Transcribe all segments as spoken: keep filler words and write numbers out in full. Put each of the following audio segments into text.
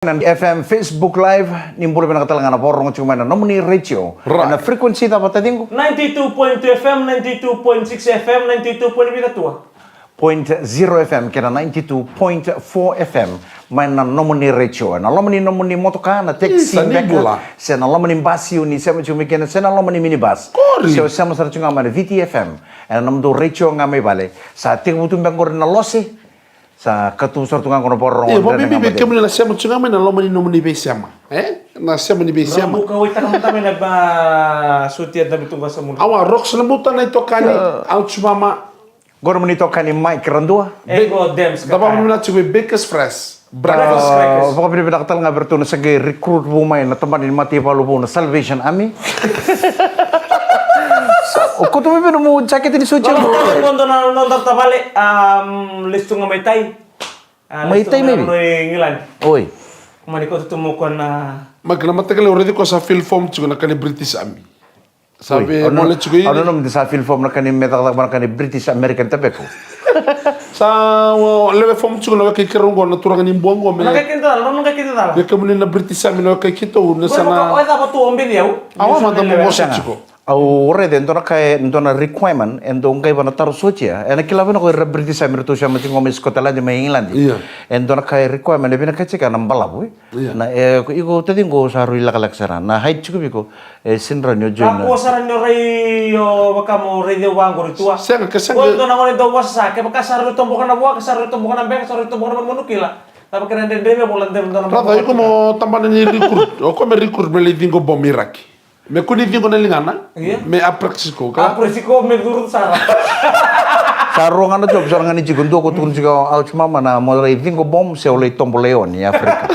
Na F M Facebook Live, ni bula vinaka tale ga na vakarorogo tiko mai na nomuni retio. Right. Na frequency cava, taciqu? Ninety-two point two F M, ninety-two point six F M, ninety-two point vica tua. Point zero F M kei na ninety-two point four F M. Mai na nomuni retio. Na loma ni nomuni motoka, na taxi, Isa, ni beka, bula. Se na loma ni basi o ni sema tiko mai kina, se na loma ni minibus. Qori. Se o sema sara tiko ga mai na V T F M. Ena nomudou retio ga mai vale. Sa tekivu tu beka qori na lose. Sa katubu sara tu ga qo na vakarorogo. Io, vakabibi vei kemuni na sema tu ga mai na loma ni nomuni veisema. E? Na sema ni veisema. Rawa, buka, waitaka mada mai na ba, sutia, dabe tu ga sa mudu. Awa, Rox Nabuta na itokani, Ouch Mama. Qo nomuni itokani Mike Radua. E, qo Dems Kakaya. Da vakavinavinaka tiko vei Bakers Fresh. Breakfast crackers. Vakavinavinaka tale ga vei iratou na sa qai recruit vou mai na tabana ni mataivalu vou na Salvation Army. O koto mai vei nomu jacket ni soja. Qo na noda tavale, um, lesu tu ga mai tai. Ah, mai tai mai vei? Mai England. Oi. Mani koto tu mo ko na. Maki na mataka lei o raici ko sa fill form tiko na ka ni British Army. Sa vei mole tiko i. Au nanuma ni sa fill form na ka ni me cakacaka na ka ni British American Tobacco. Sa lewe form tiko na weka i keirau qo na turaga ni bua qo me. Na ka kei dala, na ka kei dala. Vei kemuni na British Army na weka i keitou na sa na. Oya cava tu o beci au. Awa mada mo vosa tiko. Au raica e dua na ka e dua na requirement e dau qai vana taro sotia. E na kila vei na ko ira British Army ratou sema tiko mai Scotland mai England. Ia. E dua na ka e requirement e vinakati ka na balavu. Ia. Na e iko taciqu sa rui lakalaka sara na height tiko vei iko. E sega ni o join na. Kakua sara ni o rai o vaka mo raici au vaqori tua. Sega, ke sega. Ko dua na gone dau vosa sa, kevaka sa rui toboka na vua, ke sa rui toboka na beka, sa rui toboka na manumanu kila. Cava kena dredre me vola dredre dua na. Brother, iko mo tabana ni recruit. O ko me recruit me lai ciqo bomu i raki. Me kua ni ciqo na ligana. Ia. Me apractice ko ka. Apractice ko me curu sara. Sa rua ga na job sa ra ga ni tiko, dua ko tukuna tiko, Ouch Mama, na mo lai ciqo bomu se o lai tobo laioni i Afrika.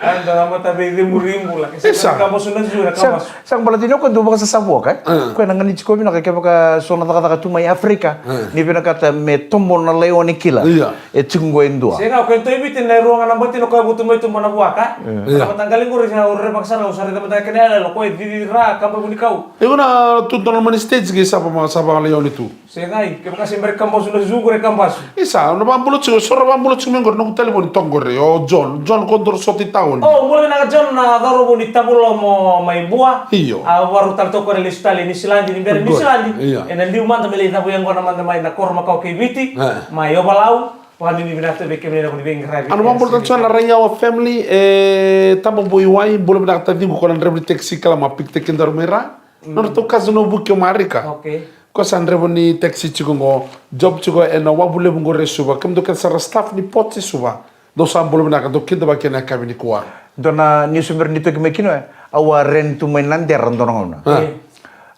Eda na mata vei cemuri bula. Isa. Ka basu na zura, ka basu. Sa baleta ni o koya dau vakasasavua ka e? Mm. Koya na gani tiko vinaka kevaka so na cakacaka tu mai Afrika. Mm. Ni vinakata me tobo na laioni kila. Ia. E tiko qo e dua. Sega, o koya tu i Viti na rua ga na batina o koya vutu mai tu mai na vua ka. Ia. Na mataqali qori sa o rere vakasara, o sa raica mada kena yaloyalo, o koya cici ra, kaba vunikau. Iko na tu dua na mani stage qai sava ma, sava laioni tu. Segai, kevaka se bera kabasu na zuku re kabasu. Isa, na vabula tiko, so ra vabula tiko me qori, noqu talevoni toka qori, o John, John ko doro soti taoni. O, bula vinaka John, na cauravou ni Tavulomo mai Bua. Io. A vakarau tale toka qori lesu tale i Niusiladi, ni bera i Niusiladi. Io. Ena liu mada me lai cavuya qo na mada mai na koro makawa kei Viti, e, mai Ovalau, vakanuinui vinaka tu vei kemuni na vuniveqaravi. A na vabula tale so na Raiawa family, e, Tabavoi Wai, bula vinaka taciqu ko na draiva ni taxi kila ma pick taki daru mai ra. Mm. Nodratou cousin o Vuke o Marika. Okay. Ko sa draiva ni taxi tiko qo, job tiko ena wavu levu qori e Suva, kemudou kece sara staff ni port e Suva. Dou sa bula vinaka, dou kidavaki ena yakavi nikua. Dua na niusi bera ni toki mai kina, au a rent tu mai Nadera dua na gauna. A.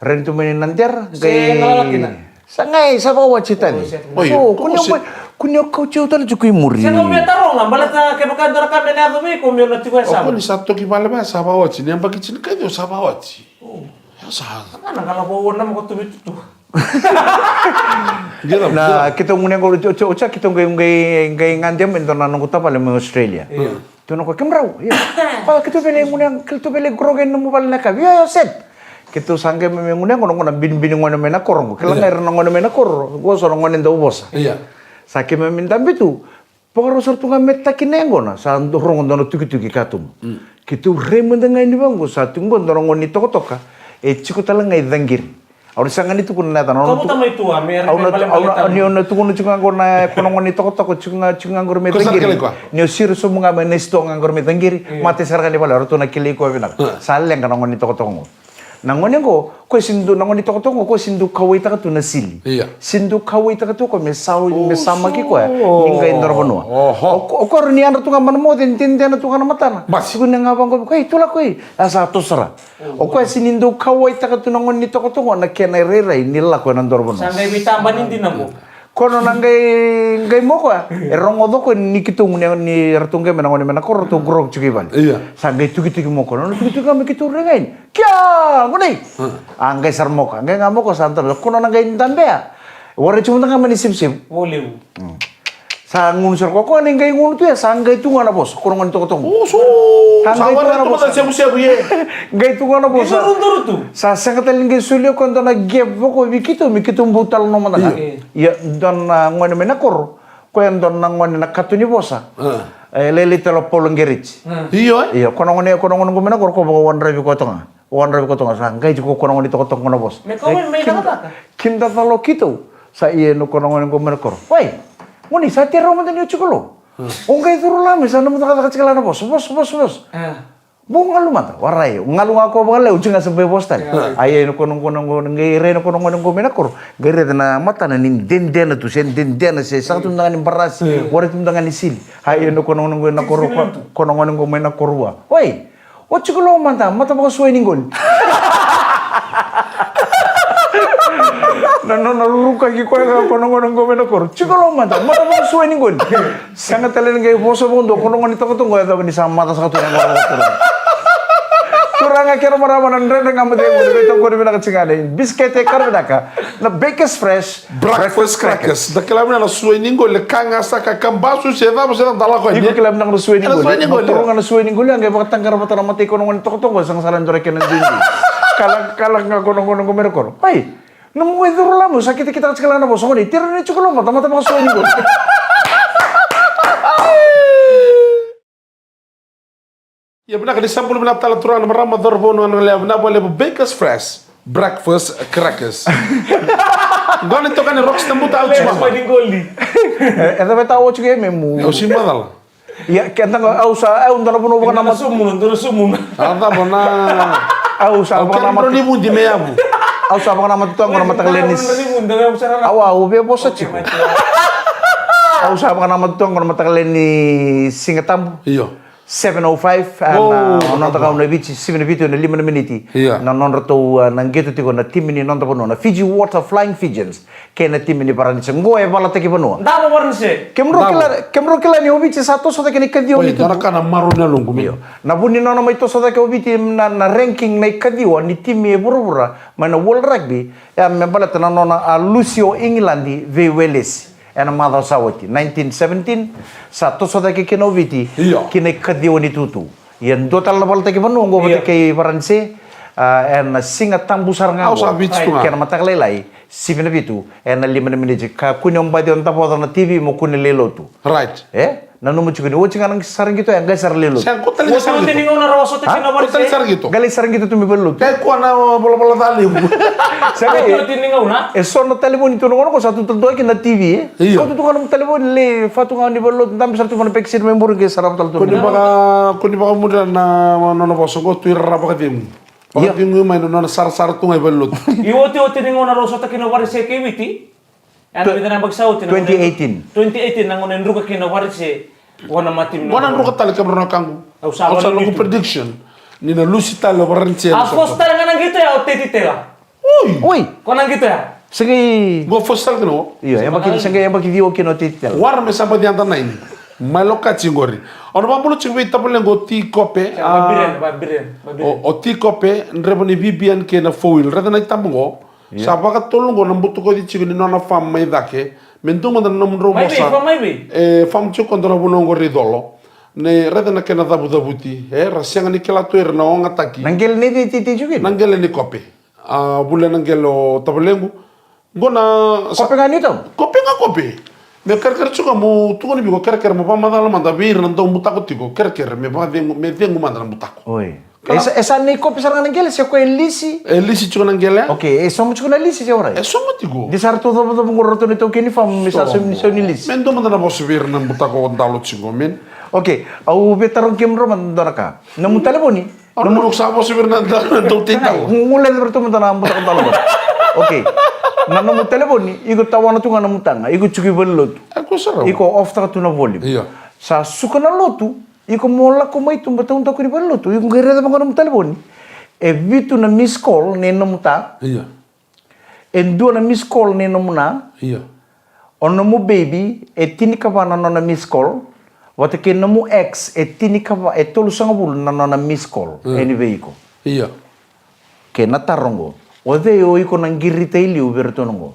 Rent tu mai Nadera, qai. Sa qai, sa vakawati tale. Oi, o, kuni o kauti au tale tiko i muri. Sa qai me taroga, baleta kevaka dua na ka me na yaco vei iko, me na tiko e Sava. O kuni sa toki vale vaya sa vakawati, ni yabaki tinikai o sa vakawati. O. Ia sa. Ana qala vou na mako tu vitutu. Na keitou gunu yaqona, o, o, o, keitou qai, qai, qai gade mai dua na noqu tavale mai Australia. Io. Tou na ko kemudrau. Io. Keitou via lai gunu yaqona, keitou via lai groge ena nomu vale na yakavi. Io, io, set. Keitou sa qai mai gunu yaqona, noqu na binibini gone mai na koro qo. Kila ga ira na gone mai na koro, qo so na gone dau vosa. Io. Sa keimami dabe tu. Vakarau sara tu ga me taki na yaqona, sa rogo dua na tukituki ka tubu. Mm. Keitou rai mada ga yani vaqo, sa tu qo dua na gone ni tokatoka. E tiko tale ga i Caqiri. Au na sega ni tukuna na yacana. Au na tu-, au na, au na, ni au na tukuna tiko ga qo na, ko na gone ni tokatoka, tiko ga, tiko ga qori me Caqiri. Ni o siro sobu ga mai na sitoa ga qori me Caqiri. Io. Matai sara ga ni vale, au ratou na kilai koya vinaka. Sa leqa na gone ni tokatoka qo. Na gone qo, koya sega ni dau, na gone ni tokatoka qo, koya sega ni dau kauwaitaka tu na sili. Io. Sega ni dau kauwaitaka tu koya me sa, me samaki koya ni qai dua na vanua. Oho. O ko-, o koya ni yadra tu ga mai na moce, dedena tu ga na matana. Basi. Tukuna ga vaqo, "Ei, tu lako i." A sa toso sara. O koya sega ni dau kauwaitaka tu na gone ni tokatoka na kena irairai ni lako ena dua na vanua. Sa qai veitabani dina qo. Ko na qai, qai mo koya, e rogoca o koya ni keitou gunu yaqona, ni ratou qai mai na gone mai na koro, ratou groge tiko i vale. Io. Sa qai tukituki mo koya, na tukituki ga me keitou rai ga yani. Kia, gone. A qai sara mo koya, qai ga mo koya sa dabe, ko na qai dabe ya. Warai tiko mada ga mai na isevusevu. Vo levu. Mm. Sa gunu sara ko koya ni qai gunu tu ya, sa qai tu ga na vosa, ko na gone ni tokatoka. Oso. Sa qai tu ga na vosa. Sevusevu ye. Qai tu ga na vosa. Sa sega tale ni qai solia ko dua na gap vaka vei keitou, me keitou bau talanoa mada ga. Io. Ia, dua na gone mai na koro, koya dua na gone na kato ni vosa. A. E lailai tale o Paulo Qeriti. Io, e? Io, ko na gone, ko na gone qo mai na koro ko vakawadravi koto ga. Wadravi koto ga sa qai tiko ko na gone tokotoko na vosa. Me kau mai, mai cakacaka. Kida cala o keitou. Sa ia na ko na gone qo mai na koro. Wai, gone, sa tei rawa mada ni o tiko lo. O qai curu la mai sa nomu cakacaka tiko la na vosa, vosa, vosa, vosa. Bau galu mada, warai, galu ga ko vakalevu, tiko ga sa bai vosa tale. Ia. Ai, ai, na ko na, ko na, ko na, qai rai na ko na gone qo mai na koro. Qai raica na matana ni dedena tu, se dedena, se saka tu mada ga ni barasi, warai tu mada ga ni sili. Ai, ai, na ko na gone qo na koro, ko na gone qo mai na koro vua. Oi, o tiko lo mada, mata vakasuai ni qoli. Na nona rurukaki koya ga ko na gone qo mai na koro. Tiko lo mada, mata vakasuai ni qoli. Sega tale ni qai vosa vakadua ko na gone tokotoko, e cava ni sa mata saka tu na gone tokotoko. Turaga kei na marama, na Dredre Ga Mo Cegu, ni veitokoni vinaka tiko ga nei Bisikete Karavinaka, na Bakers Fresh Breakfast Crackers. Da kila vinaka na suai ni qoli, ka ga saka, ka basu se cava se cava, da lako yani. Iko kila vinaka na suai ni qoli. Mo toro ga na suai ni qoli, a qai vakataqara vata na matai ko na gone tokotoko, sega sara ni dua na kena duidui. Kala, kala ga ko na gone qo mai na koro. Ai, nomu qai curu la mai, sa kitakitaka tiko la na vosa, gone, tei rawa ni tiko lo mada, mata vakasuai ni qoli. Ia vinaka ni sa bula vinaka tale turaga na marama, cauravou, na gone yalewa, vinaka vakalevu. Bakers Fresh Breakfast Crackers. Qo na itokani Rockstar, buta au tiko. Lesu mai ni qoli. E, e cava e tau oti ke me mu. Au si macala. Ia, ke da qo, au sa, au dua na vanua vakanamata. Dua na sumuna, dua na sumuna. A cava na. Au sa vakanamata. Au kere ni vudi me yavu. Au sa vakanamata tu qo na mataka lailai ni. Au, au via vosa tiko. Au sa vakanamata tu qo na mataka lailai ni Siga Tabu. Io. Seven oh five, a, na, o noda gauna e Viti, sivi na vitu ena lima na miniti. Ia. Na nodratou, a, na qito tiko na timi ni noda vanua, na Fiji Water Flying Fijians, kei na timi ni Varanise. Qo e valataki vanua. Davo Varanise. Kemudrau kila, kemudrau kila ni o Viti sa toso cake na ikaciwa ni tutu. Oi, na ka na marau na luqu me. Io. Na vu ni nona mai toso cake o Viti na, na ranking na ikaciwa ni timi e vuravura mai na World Rugby, e a me baleta na nona a lusi o Igiladi vei Welesi. Ena macawa sa oti, nineteen seventeen, sa toso cake kina o Viti, io, ki na ikaciwa ni tutu. Ia dua tale na valataki vanua oqo vata, io, kei Varanise, a, ena Siga Tabu sara ga. Au sa oqo. Viti tu ga. Kena mataka lailai, sivi na vitu, ena lima na miniti. Ka kune o baci o davoca na T V mo kune lai lotu. Right. E? Nanuma tiko ni oti ga na sara qito, e qai sara lai lotu. Sega, ko tale sara qito. Oti ni gauna ra sota kina Varanise. Ko tale sara qito. Qai lai sara qito tu mai valenilotu. Qai kua na valavala ca levu. Sega, oti, oti ni gauna. E so na talevoni tu na gauna qo sa tu tale tu ga kina na T V, e? Io. Ko tu tu ga na nomu talevoni, lai fa tu ga ni valenilotu, dabe sara tu ga na pekisini mai muri, qai sarava tale tu. Ko ni vaka, ko ni vakamudra na nona vosa qo, tu ira ra vakacegu. Io. Vakacegu mai na nona sarasara tu ga i valenilotu. Io, oti, oti ni gauna ra sota kina Varanise kei Viti. Ena vica na yabaki sa oti na twenty eighteen. Twenty eighteen na gauna e druka kina Varanise vua na matimi. Vua na druka tale, kemudrau na wekaqu. Au sa, au sa noqu prediction ni na lusi tale o Varanise. A force tale ga na qito ya o Teti Tela. Oi. Oi. Ko na qito ya. Sega. Qo force tale kina o. Io, yabaki, sega, yabaki ciwa kina o Teti Tela. Wara me sa baci under nine. Mai Lokati qori. Au na vakabula tiko vei tavalequ o Ti Kope. Vabiren, a, vabiren, vabiren. O, o Ti Kope, draiva ni V B N kei na four wheel. Raica na itaba qo. Io. Sa vakatolu qo na butakoci tiko ni nona farm mai cake. Me dua mada na nomudrau vosa. Mai vei, farm mai vei? E, farm tiko dua na vanua qori i Colo. Ni raica na kena cavucavuti. E, ra sega ni kila tu ira na ogataki. Na qele nei cei tiko kina? Na qele ni Kope. A, vule na qele o tavalequ. Qo na sa-, Kope ga ni tau? Kope ga Kope. Me kerekere tiko mo tukuna vei iko, kerekere mo vakamacala mada vei ira na dau butako tiko. Kerekere me vakacegu, me cegu mada na butako. Oi. E sa, e sa nei Kope sara ga na qele se ko e lisi? E lisi tiko na qele. Okei, e sauma tiko na lisi se warai? E sauma tiko. De sa ratou cavacava qo ratou na itaukei ni farm me sa saumi, saumi lisi. Me dua mada na vosa vei ira na butako o dalo tiko, man. Okei, au via tarogi kemudrau mada dua na ka. Nomu talevoni? Au na nomu sa vosa vei ira na dau tei tau. Qu-, qu leca vei ratou mada na butako dalo mada. Okei. Na nomu talevoni, iko tawana tu ga na nomu taga, iko tiko i valenilotu. E, ko sara. Iko off taka tu na volume. Io. Sa suka na lotu. Iko mo lako mai tu, ba taudaku ni valenilotu, iko qai raica vaqo na nomu talevoni. E vitu na miss call nei nomu ta. Io. E dua na miss call nei nomu na. Io. O nomu baby, e tinikava na nona miss call. Vata kei nomu ex, e tinikava, e tolusagavulu na nona miss call. Mm. Ena vei iko. Io. Kei na taro qo. O cei o iko na qirita i liu vei iratou na qo?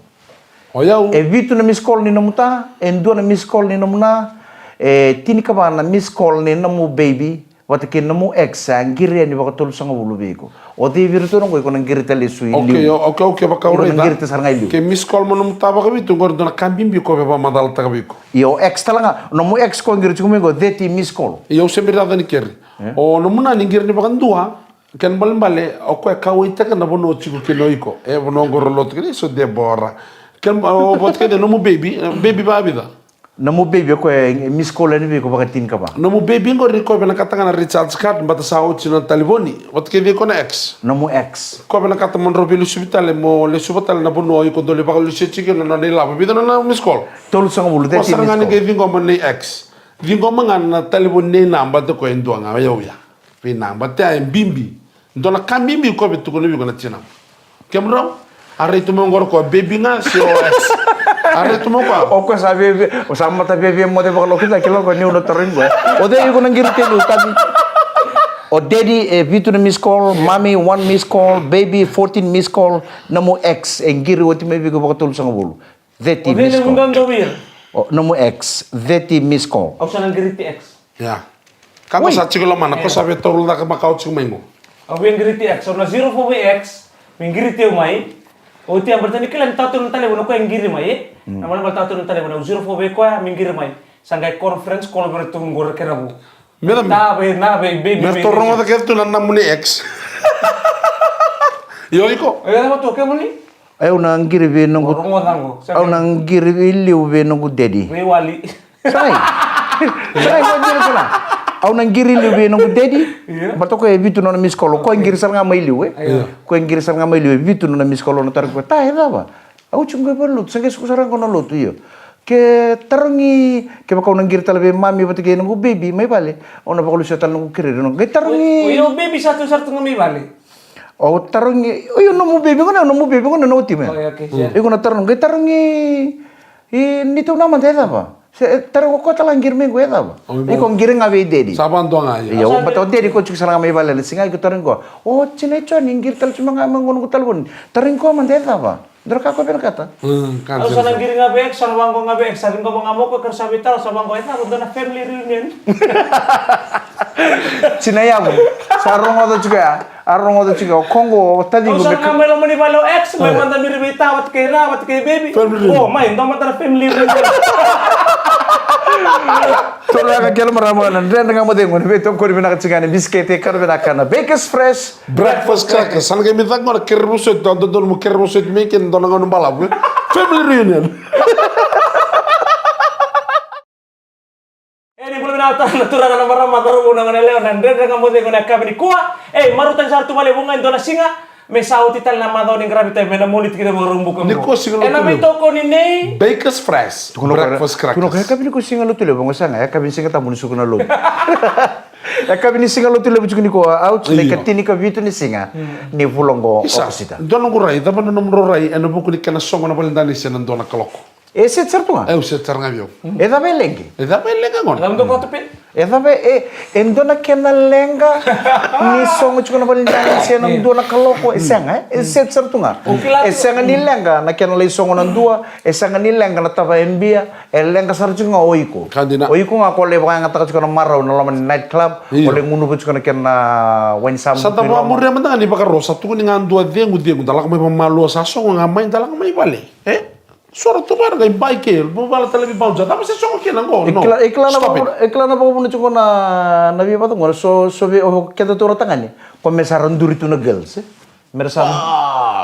O yau. E vitu na miss call ni nomu ta, e dua na miss call ni nomu na, e tinikava na miss call ni nomu baby, Vata kei na nomu ex, a qiri yani vakatolusagavulu vei iko. O cei vei iratou na qo iko na qiri tale e sui liu? Okay, okay, okay, vaka au raica. Iko na qirita sara ga e liu. Ke miss call mai nomu ta vakavitu, qori dua na ka bibi ko via vakamacalataka vei iko. Io, o ex tale ga, nomu ex ko qiri tiko mai qo, thirty miss call. Io, au se bera ni keri. O nomu na ni qiri ni vakadua, kena balebale o koya kauwaitaka na vanua tiko kina o iko. E vanua qori o lotu kina, so Debora. Kena, o vata kei nomu baby, baby vakavica? Nomu baby o koya e miss call yani vei iko vakatinikava. Nomu baby qori ko vinakata ga na recharge card, baleta sa oti na talevoni. Vata kei iko na ex. Nomu ex. Ko vinakata mo drau veilesuvi tale, mo lesuva tale na vanua o iko dau lai vakalesui tiko kina na nona ilavo. Vica na nona miss call? Tolusagavulu, thirty miss call. Ko sara ga ni qai ciqoma na ex. Ciqoma ga na talevoni nei na, baleta ko e dua ga o yau ya. Vei na, baleta e bibi. Dua na ka bibi ko via tukuna vei iko na tinama. Kemudrau, a rai tu mai qori ko baby ga se o ex. A rai tu mai ko. O koya sa viavia, o sa mata viavia moce vakalou, kila, kila ko niu na tarogi koya. O cei iko na qiriti e liu, tavi? O daddy e vitu na miss call, mommy one miss call, baby fourteen miss call, nomu ex e qiri oti mai vei iko vakatolusagavulu. Thirty miss call. O, nomu ex, thirty miss call. Au sa na qiriti ex. Ya. Ka ko sa tiko lomana, ko sa via taura cake makawa tiko mai qo. Au via qiriti ex, au na zero four vei ex, me qiriti au mai. Oti a baleta ni kila ni tatou na talevoni, o koya e qiri mai, e? Na mana baleta tatou na talevoni, au zero four vei koya, me qiri mai. Sa qai conference call vei iratou qori kei na vu. Me da me. Ta vei, na vei, baby, me baby. Ratou rogoca kece tu na nomuni ex. Io iko. E, na matou kemuni. Au na qiri vei noqu. Rogoca qo. Au na qiri vei liu vei noqu daddy. Vei wali. Sai. Sai, ko dina sara. Au na qiri liu vei noqu daddy. Io. Baleta ko e vitu nona miss call. Ko e qiri sara ga mai liu, e? Io. Ko e qiri sara ga mai liu, e vitu nona miss call, au na tarogi koya, ta, e cava? Au tiko qo e valenilotu, sa qai suka sara qo na lotu, io. Ke tarogi, kevaka au na qiri tale vei mami vata kei noqu baby mai vale, au na vakalusia tale noqu kerere, au na qai tarogi. O, o, io, baby sa tu sara tu ga mai vale. Au tarogi, o, io, nomu baby gona, nomu baby gona, nomu time. O, io, okay, sure. Iko na tarogi, qai tarogi, e, ni tou na mada e cava? Se, e, tarogi o koya tale ga qiri mai qo e cava? O, iko qiri ga vei daddy. Sa vadua ga, io. Io, baleta o daddy ko tiko sara ga mai vale na siga iko tarogi koya. O, tina e Joni, qiri tale tiko mai ga mai qo noqu talevoni. Tarogi koya mada e cava? Dua na ka ko vinakata. Mm, ka. Au sa na qiri ga vei ex, sa na vaqo ga vei ex, sa ciqoma ga mai o koya, keirau sa veitaro, sa vaqo, e cava, dua na family reunion. Tina yavu, sa rogoca tiko ya, a rogoca tiko ya, o koqo, o taciqu. Au sa na mai loma ni vale o ex, mai mada miri veitaro vata kei ra, vata kei baby. Family reunion. O, mai, dua mada na family reunion. Tolu yaka kele marama na Dredre Ga Mo Cegu, na veitokoni vinaka tiko ga ni bisikete, kana vinaka na Bakers Fresh. Breakfast crackers, sa na qai mai caka gona kere vosoti, dodonu mo kere vosoti mai kina dua na gauna balavu, e? Family reunion. E ni bula vinaka tale na turaga na marama, cauravou, na goneyalewa, na Dredre Ga Mo Cegu ena yakavi nikua. E, marautaki sara tu vakalevu ga e dua na siga me sa oti tale na macawa ni gravity time ena Moniti kei na Vakaraubuka. Nikua siga lotu levu. Ena veitokoni nei Bakers Fresh. Breakfast crackers. Tukuna o koya, yakavi nikua siga lotu levu, oqo sega, yakavi ni Siga Tabu ni suka na lotu. Yakavi ni Siga Lotulevu tiko nikua, au, na ikatini ka vitu ni siga ni vula oqo o Okosita. Dua noqu rai, cava na nomudrau rai ena vuku ni kena sogo na valenidaina ni se na dua na kaloko? E set sara tu ga? E, au set sara ga vei au. E cava e leqa? E cava e leqa gona? E cava e dua koto pe? E cava e, e dua na kena leqa ni sogo tiko na valenidaina ni se na dua na kaloko? E sega, e? E set sara tu ga. E sega ni leqa na kena lai sogo na dua, e sega ni leqa na tava e bia, e leqa sara tiko ga o iko. Ka dina. O iko ga ko lai vakayagataka tiko na marau na loma ni night club, io, ko lai gunuva tiko na kena wainisame. Sa da vakamuria mada ga ni vakaro, sa tukuni ga dua, cegu, cegu, da lako mai vakamalua, sa sogo ga mai, da lako mai vale. E? Soro tu vara qai bai ke, vavala tale vei bouncer, cava se sogo kina qo? No. Stop it. E kila na vakavuna, e kila na vakavuna tiko na, na veivatu qo, so, so vei, o keda tu ra tagane, ko me sa ra duri tu na girls, e? Me ra sa.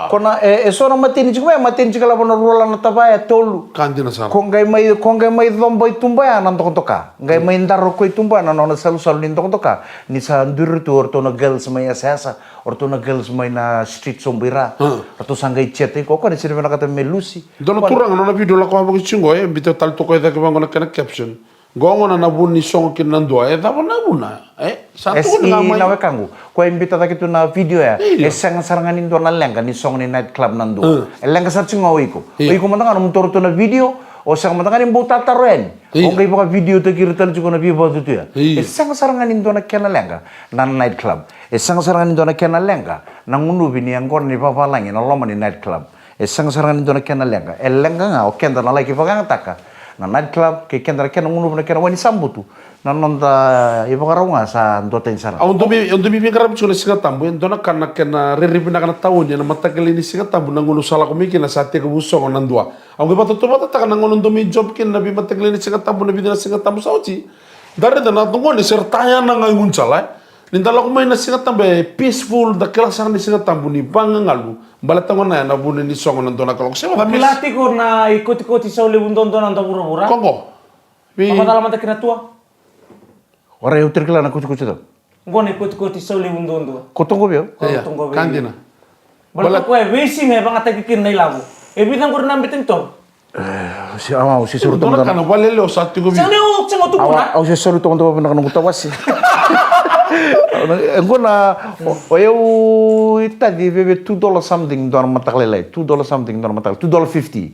Ko na, e, e so na mateni tiko mai, mateni tiko lavo na rua la na tavaya, tolu. Ka dina sara. Ko qai mai, ko qai mai coba i tuba ya na dokadoka. Qai mai daro ko i tuba ya na nona salusalu ni dokadoka. Ni sa duri tu o ratou na girls mai Yasayasa, o ratou na girls mai na street sobu i ra. Ratou sa qai chat i ko, ko ni sini vinakata me lusi. Dua na turaga, nona video lako vaka tiko qo, e, biuta tale toka e cake vaqo na kena caption. Qo gona na vuna ni sogo kina na dua, e cava na vuna? E, sa tukuni ga mai na wekaqu. Ko e biuta cake tu na video ya. Io. E sega sara ga ni dua na leqa ni sogo ni night club na dua. E leqa sara tiko ga o iko. Io. O iko mada ga nomu toro tu na video, o sega mada ga ni bau tataro yani. Io. O qai vakavidiotaki ira tale tiko na veivatu tu ya. Io. E sega sara ga ni dua na kena leqa na night club. E sega sara ga ni dua na kena leqa na gunuvi ni yaqona ni vavalagi na loma ni night club. E sega sara ga ni dua na kena leqa. E leqa ga o keda na laki vakayagataka na night club, kei keda na kena gunuva na kena wai ni sabutu. Na noda ivakarau ga sa duatani sara. Au dau mai, au dau mai veiqaravi tiko na Siga Tabu, e dua na ka na kena rairai vinaka na taoni ena mataka lailai ni Siga Tabu, na gauna au sa lako mai kina sa tekivu sogo na dua. Au qai vakatautauvatataka na gauna au dau mai job kina na veimataka lailai ni Siga Tabu, na vica na Siga Tabu sa oti. Da raica na doqoni se ra tayana ga i gunu sala, e. Ni da lako mai na Siga Tabu e peaceful, da kila sara ni Siga Tabu ni vagagalu. Baleta gona ya na vuna ni sogo na dua na kaloko. Se vaka kila tiko na ikotikoti sau levu duadua na noda vuravura. Ko qo. Vei- Vamacala mada kina tua. Ora eu tiri kila na kotikoti tau. Qo na ikotikoti sau levu duadua. Ko toqo vei au? Ko toqo vei au. Ka dina. Baleta koya e veisiga e vagataki kina na ilavo. E vica qori na bete ni toro. Eh, si, awa, au se soro toka. Dona kana valele o sa tiko vi. Sega ni o, sega o tukuna. Awa, au se soro toka, toka vinaka noqu tawasi. E qo na, o, o yau i taci veve two dollar something dua na mataka lailai, two dollar something dua na mataka, two dollar fifty.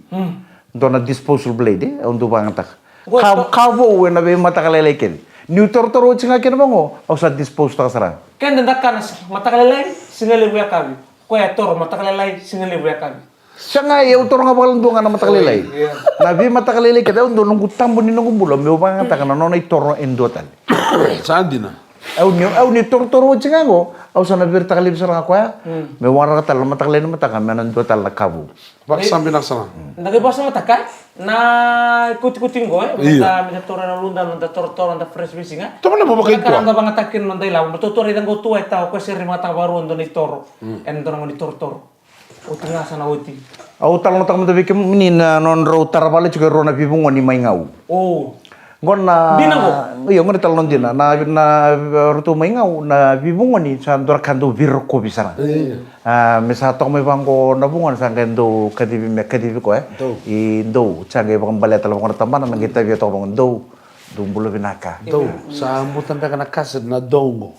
Dua na disposal blade, eh, au dau vagataka. Ka, ka vou ena veimataka lailai kece. Niu torotoro oti ga kena vaqo, au sa dispose taka sara. Keda da kana mataka lailai, siga levu yakavi. Koya e toro mataka lailai, siga levu yakavi. Sega, e au toro ga vakadua ga na mataka lailai. Na veimataka lailai kece au dua noqu tabu ni noqu bula meu vakayagataka na nona itoro e dua tale. Sa dina. Au ni, au ni torotoro oti ga qo, au sa na veretaka laivi sara ga koya. Meu waraka tale na mataka lailai ni mataka me na dua tale na ka vou. Vakasabi na sala. Na qai vakasamataka na kotikoti qo e. Io. Meda, meda toro na luda, meda torotoro, meda fresh veisiga. Tomo na vakaikua. Ka na da vagataka kina noda ilavo, meda torotoro i caqo tua e tawa koya seri vagataka vakarua dua na itoro. Ena dua na gone ni torotoro. Oti ga sa na oti. Au talanoataka mada vei kemuni na nodrau tara vale tiko e rua na veivugoni mai Gau. O. Qo na dina qo. Io, qo na talanoa dina. Na, na, ratou mai Gau, na veivugoni sa dua na ka dau veirokovi sara. Io. A, me sa toka mai vaqo na vugona sa qai dau kacivi me kacivi koya. Dou. I dou, sa qai vakabalea tale vaqo na tabana, na qai tavia toka vaqo dou. Dou bula vinaka. Dou, sa buta beka na cassette na dou qo.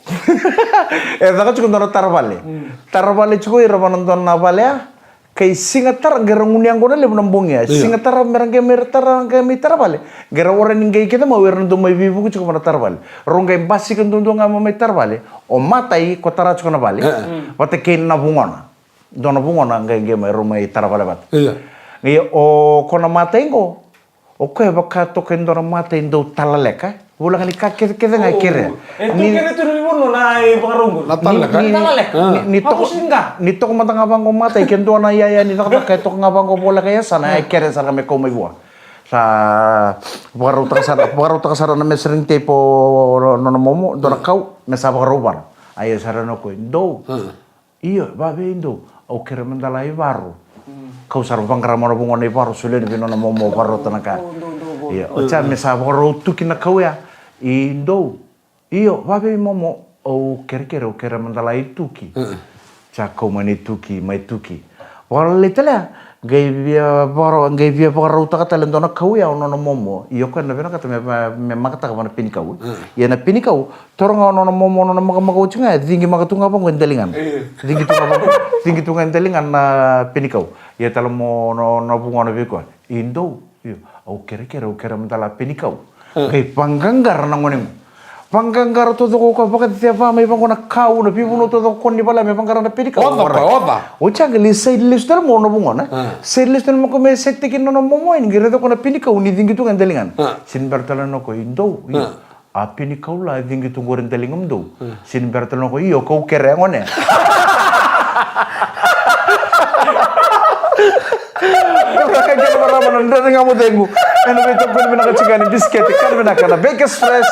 E caka tiko dua na tara vale. Tara vale tiko ira vana dua na vale ya. Kai siga tara qai ra gunu yaqona levu na bogi ya. Io. Siga tara me ra qai mai ra tara, qai mai tara vale. Qai ra wara ni qai kece mau ira na dau mai veivuke tiko vana tara vale. Rau qai basika duadua ga mai tara vale. O matai ko tara tiko na vale. Vata kei na vugona. Dua na vugona qai, qai mai rau mai tara vale vata. Io. Ia o ko na matai qo. O koya vaka toka e dua na matai dau talaleka. Voleka ni ka kecekece ga e kerea. E tu kece tu ni vanua na ivakarau qo. Na talaleka. Ni, ni, ni toka mada ga vaqo matai ke dua na iyaya ni cakacaka e toka ga vaqo voleka e yasana e kerea sara me kau mai vua. Sa vakarautaka sara, vakarautaka sara na measuring tape o nona momo, dua na kau, me sa vakarau vara. A ia sara na koi, dou. Io, vavei dou, au kere mada la i varo. Kau sara vaqara mo na vugona i varo, solia ni vei nona momo varota na ka. Io, o ca me sa vakarau tuki na kau ya. I dou. Io, vavei momo, au kerekere, au kere mada la i tuki. Ca kau mai na i tuki, mai tuki. Vakalelei tale ya, qai via vakarau, qai via vakarautaka tale dua na kau ya o nona momo. Io, koya na vinakata me, me makataka vana penikau. Ia na penikau, toro ga o nona momo, nona makamaka oti ga, cigi maka tu ga vaqo e daligana. Cigi tu ga vaqo, cigi tu ga e daligana na penikau. Ia tale mo na, na vugona vei koya. I dou, io, au kerekere, au kere mada la penikau. Qai vaqaqara na gone qo. Vaqaqara taucoko koya vakaceva mai vaqo na kau, na veivanua taucoko ni vale me vaqara na penikau. Oca koya, oca. Oti ya qai lai side lesu tale mo na vugona. Side lesu tale mo koya me seteki na nona momo yani, qai raica koya na penikau ni cigi tu ga e daligana. Sini bera tale na koya, i dou, io. A penikau la e cigi tu qori e daligamudou. Sini bera tale na koya, io, kau kere gone. Raka kena marama na Dredre Ga Mo Cegu. Ena veitokoni vinaka tiko ga ni bisikete kana vinaka na Bakers Fresh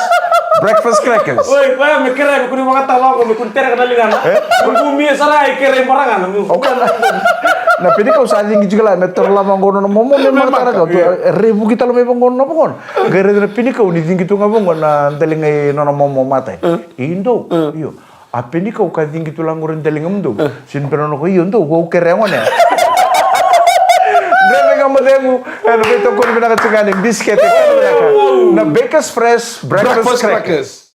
Breakfast Crackers. Oi, koya me kere, me kua ni vakatala ko, me kua ni tereka na ligana. Kua ni sara e kere maragana. O koya na, na penikau sa cigi tiko la, me toro la vaqo nona momo, me makataka. Revuki tale mai vaqo nona vaqo. Qai raica na penikau ni cigi tu ga vaqo na daliga i nona momo matai. I dou, io. A penikau ka cigi tu la qori daligamudou. Sini bera nona ko, io dou, ko au kere gone. Dredre Ga Mo Cegu, ena veitokoni vinaka tiko ga ni bisikete kana vinaka na Bakers Fresh Breakfast Crackers.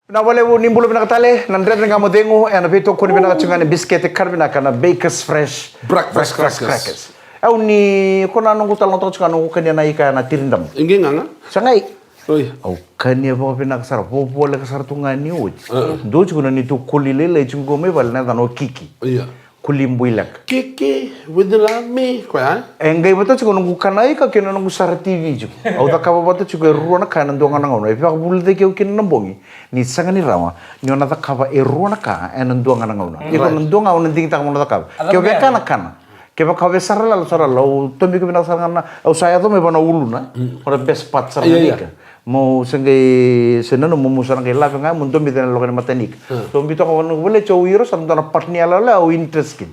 Na valevu ni bula vinaka tale, na Dredre Ga Mo Cegu, ena veitokoni vinaka tiko ga ni bisikete kana vinaka na Bakers Fresh Breakfast Crackers. Au ni, ko na noqu talanoataka tiko ga noqu kania na ika na tiridamu. Ige gaga. Sa qai. Oi. Au kania vakavinaka sara, vovoleka sara tu ga ni oti. Dua tiko na neitou koli lailai tiko qo mai vale na yacana o Kiki. Io. Kuli buileka. Keke, with the love me, koya. E qai vata tiko noqu kana ika kei na noqu sara T V tiko. Au cakava vata tiko e rua na ka ena dua ga na gauna. E vakavulici au kina na bogi ni sega ni rawa ni o na cakava e rua na ka ena dua ga na gauna. Iko na dua ga au na digitaka mo na cakava. Ke o via kana, kana. Kevaka o via sara lalo, sara lalo. Au tomika vinaka sara ga na, au sa yaco mai vana uluna. Ko na best part sara ga ika. Mo se qai se nanuma mo sa na qai lave ga mo dobica na loka ni matanika. Dobita ko vanua vale tso iro sa dua na part ni yaloyalo au interest kina.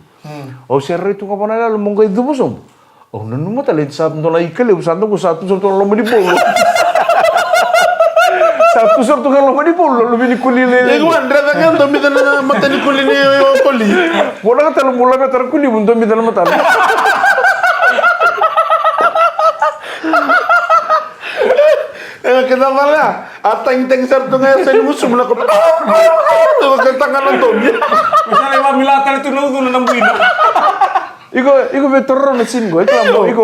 Au se rai tu ga vana yaloyalo mo qai cuva sobu. Au nanuma tale sa dua na ika levu sa dua ko sa tu sa tu na loma ni bolo. Sa tu sa tu ga loma ni bolo na luve ni kuli lele. Iko wa dreca ga dobica na mata ni kuli ni kuli. Mo na tale mo laveta na kuli mo dobica na mata. E keda vale a tagitagi sara tu ga e seni musumu na kota. Ke taga na domi. Sa lai vamila tale tu na ucuna na buina. Iko iko vei tororo na sini ko iko iko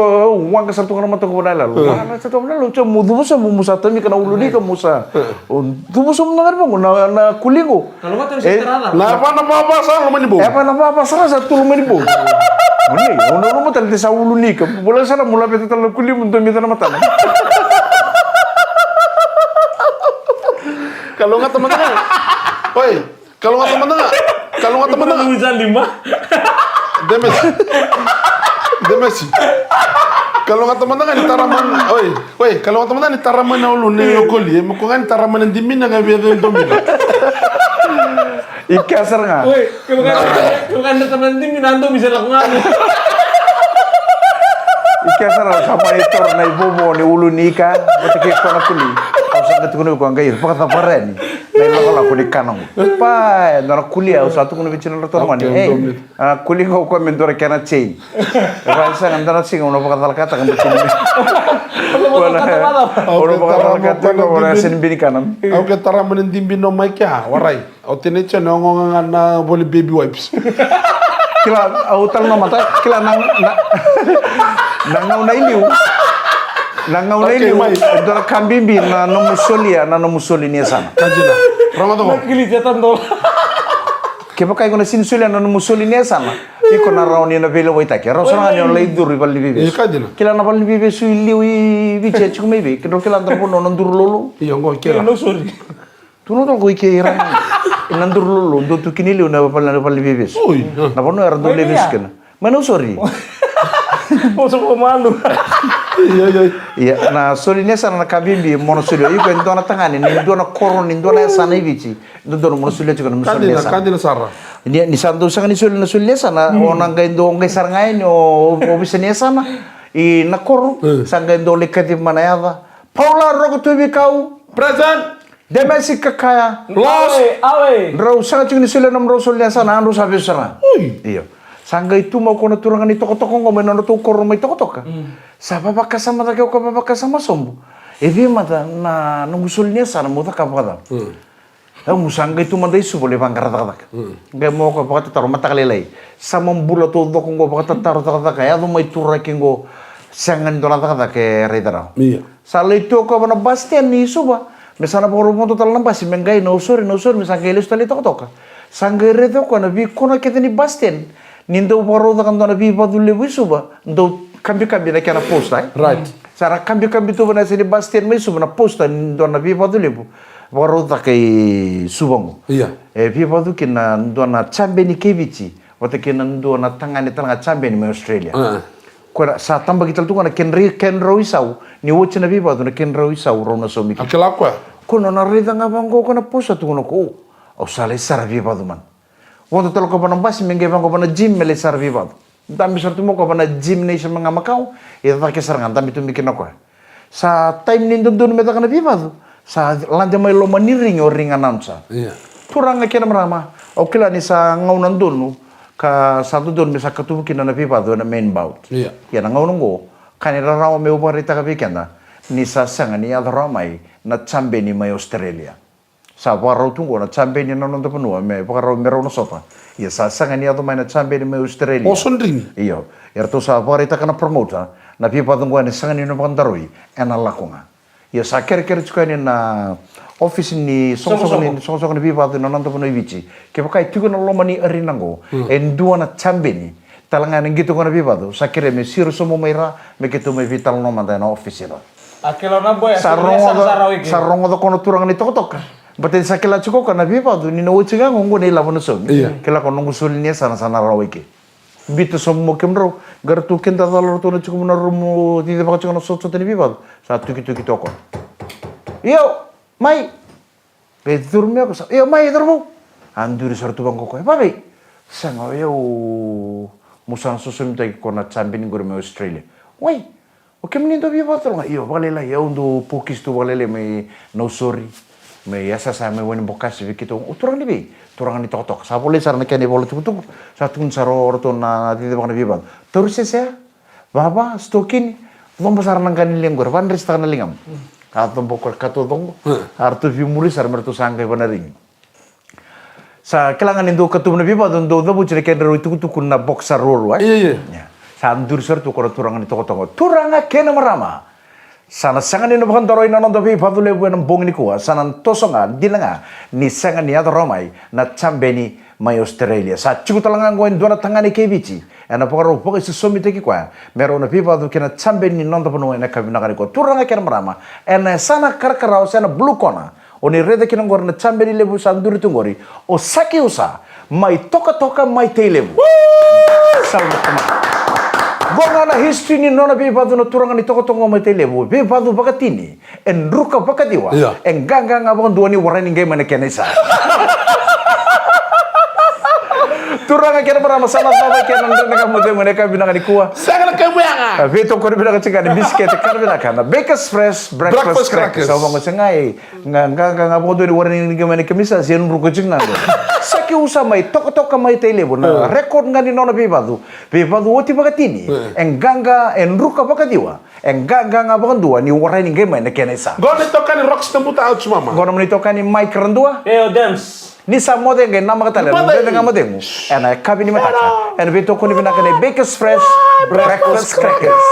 waqa sara tu ga na mata ko na lalo. Waqa sara tu ga na lalo. Tso mo cuva sa mo musa tami kana uluni ka musa. Cuva sa mo na gari vangu na kuligo. Na vana vava sara loma ni bou. E vana vava sara sa tu loma ni bou. Moni, au nanuma tale de sa ulu nika. Bola sara mo laveta tale na kuli mo domica na matana. Kalougata mada ga. Oi, kalougata mada ga. Kalougata mada ga. Uiza lima. Demesi. Demesi. Kalougata mada ga ni tara mana. Oi. Oi, kalougata mada ni tara mai na ulu ni okoli, e mo ko ga ni tara mai na dimina ga via cei domina. I kea sara ga. Oi, ke mo ga ke mo ga ni tara mai na dimina a domi se lako ga. I kea sara ga sa mai toro na ivovo ni ulu ni ika, vata ke kona kuli. Au sa ga tukuna vei koya qai ira, vakacavara yani. Na ilakolako ni kana qo. Pa, e dua na kuli au sa tukuna vei tino na toro mani. E, A kuli ga o koya me dua na kena chain. E vaka sega dua na siga au na vakacalakataka na chain. Au na vakacalakataka au na yasa ni binikana. Au ke tara mai na dibi no mai kea, warai. Au tenei chain au goga ga na voli baby wipes. Kila au tala na mata, kila na na na gauna i liu. Na gauna i liu, e dua na ka bibi na nomu solia, na nomu soli ni yasana. Kajina. Rogoca ko. Kili teta dola. Kevaka iko na sini solia na nomu soli ni yasana, iko na rawa ni na veilewaitaki. E rawa sara ga ni o na lai curu i valeniveivesu. Kila na valeniveivesu i liu i Viti e tiko mai vei. Kedrau kila dra vanua na duru lolo. Io, qo kila. Tu na tolo ko i ke i ra. Na duru lolo, dua tu kina i liu na valeniveivesu. Na vanua era dau lai vesu kina. Mai na usori. Mo sa ko malu. Ia, ia. Ia, na soli ni yasana na ka bibi mo na solia. Iko e dua na tagane, ni dua na koro, ni dua na yasana i Viti. Dodonu mo na solia tiko na mo soli ni yasana. Ka dina sara. Ni, ni sa dau sega ni soli na soli ni yasana, o na qai dau qai sara ga yani o, o ovisa ni yasana. I na koro, sa qai dau lai kacivi mai na yaca. Paula Rokotuvikau. Present. Demesi Kakaya. Lost. Awe, awe. Drau sega tiko ni solia na nomudrau soli ni yasana, a drau sa vesu sara ga. Io. Sa qai tu mai o koya na turaga ni tokatoka oqo mai na nodratou koro mai Tokatoka. Sa vavakasama cake o koya vavakasama sobu. E vei mada na noqu soli ni yasana meu cakava vakacava. Au mu sa qai tu mada i Suva lai vaqara cakacaka. Qai mai o koya vakatataro mataka lailai. Sa ma bula taucoko oqo vakatataro cakacaka, yaco mai turaki oqo. Sega ni dua na cakacaka e raica rawa. Sa lai tu o koya va na bus stand i Suva. Me sa na vakarau vodo tale na basi me qai na usori, na usori me sa qai lesu tale i Tokatoka. Sa qai raica o koya na veikona kece ni bus stand. Ni dau vakarau caka dua na veivacu levu i Suva, dau kabikabi na kena posta, e? Right. Sa ra kabikabi tu va na yasa ni bus stand mai Suva na posta ni dua na veivacu levu. Vakarau caka i Suva oqo. Ia. E veivacu kina dua na jabeni kei Viti. Vata kei na dua na tagane tale ga jabeni mai Australia. Koya sa tabaki tale tu ga na kedrau, kedrau isau, ni oti na veivacu na kedrau isau rau na saumi kina. A kila koya. Ko nona raica ga vaqo ko na posa tu ga na ko, au sa lai sara veivacu mana. Vodo tale ko va na basi me qai vaqo va na gym me lai sara veivacu. Dabe sara tu mo ko va na gymnasium ga makau, e cake sara ga dabe tu mai kina koya. Sa taimi ni dodonu me caka na veivacu, sa lade mai loma ni rigi o ring announcer. Turaga kei na marama, au kila ni sa gauna donu ka sa dodonu me sa katuvu kina na veivacu ena main bout. Ia na gauna oqo, ka ni rarawa meu vakaraitaka vei keda ni sa sega ni yaco rawa mai na jabeni mai Australia. Sa vakarau tu oqo na jabeni na noda vanua me vakarau me rau na sota. Ia sa sega ni yaco mai na jabeni mai Australia. Oso drini. Io. Eratou sa vakaraitaka na promoter na veivacu oqo ena sega ni na vakadaroi, ena lako ga. Ia sa kerekere tiko yani na ofisi ni soqosoqo ni, soqosoqo ni veivacu ena noda vanua i Viti. Kevaka e tiko na loma ni arena qo e dua na jabeni, tale ga ena qito qo na veivacu, sa kerea me siro sobu mai ra me keitou mai veitalanoa mada ena ofisi ra. A kila na boya, sa rogoca, sa rogoca ko na turaga ni tokatoka. Baleta ni sa kila tiko ko na veivacu ni na oti ga qo na ilavo na saumi. Kila ko noqu soli ni yasana sa na rawa i ke. Biuta sobu mo kemudrau, qaratou keda cala ratou na tiko mo na rumu cicivaka tiko na sotasota ni veivacu. Sa tukituki toko. Io, mai. Qai curu mai ko sa, io mai, curu vou. A duri sara tu vaqo ko, e vavei? Sega, o yau mo sa na sosomitaki ko na jabeni qori mai Australia. Wai, o kemuni dau veivacu tale ga? Io, vakalailai, au dau pokisi tu vakalailai mai Nausori, mai Yasayasa, mai Wainibokasi vei keitou. O turaga ni vei? Turaga ni tokatoka. Sa volai sara na kena ivola tukutuku. Sa tukuni sara o ratou na cicivaka na veivacu. Tauri sesea, vava, sitokini, coba sara na qa ni liga qori, vakaresitaka na ligamu. A coba ko ka taucoqo. A ratou veimuri sara me ratou sa qai vanarigi. Sa kila ga ni dau katuba na veivacu, dau cavuti na kedrau itukutuku na boxer ruarua, e? Io, io. Sa duri sara tu ko na turaga ni tokatoka. Turaga kei na marama, sa na sega ni na vakadoroi na noda veivacu levu ena bogi nikua. Sa na toso ga, dina ga ni sega ni yaco rawa mai na jabeni mai Australia. Sa tiko tale ga qo e dua na tagane kei Viti ena vakarau vakaisosomitaki koya me rau na veivacu kei na jabeni ni noda vanua ena yakavi vinaka nikua. Turaga kei na marama, ena yasana karakarawa se na blue corner, o ni raica kina qori na jabeni levu sa duri tu qori, o Saki Usa mai Tokatoka mai Tailevu. Salama tamata. Qo ga na history ni nona veivacu na turaga ni Tokatoka mai Tailevu. Veivacu vakatini, e druka vakaciwa, e qaqa ga vakadua ni warai ni qai mai na kena isa. Turaga kei na marama, sa na cava kei na dredre ga mo cegu ena yakavi vinaka nikua. Sega na kai muyaga. Veitokoni vinaka tiko ga ni bisikete, kana vinaka na Bakers Fresh Breakfast Crackers. Sa vaqo se ga e Ga, ga, ga, ga vakadua ni warai ni qai mai na kena isa, se druka tiko ga qo. Saki Usa mai Tokatoka mai Tailevu, na record ga ni nona veivacu. Veivacu oti vakatini. E qaqa, e druka vakaciwa. E qaqa ga vakadua ni warai ni qai mai na kena isa. Qo na itokani Rockstar Buta, au tu mama. Qo na nomuni itokani Mike Radua. E, o Dems. Ni sa moce qai namaka tale na dredre ga mo cegu ena yakavi ni mataka. Ena veitokoni vinaka ni Bakers Fresh Breakfast Crackers.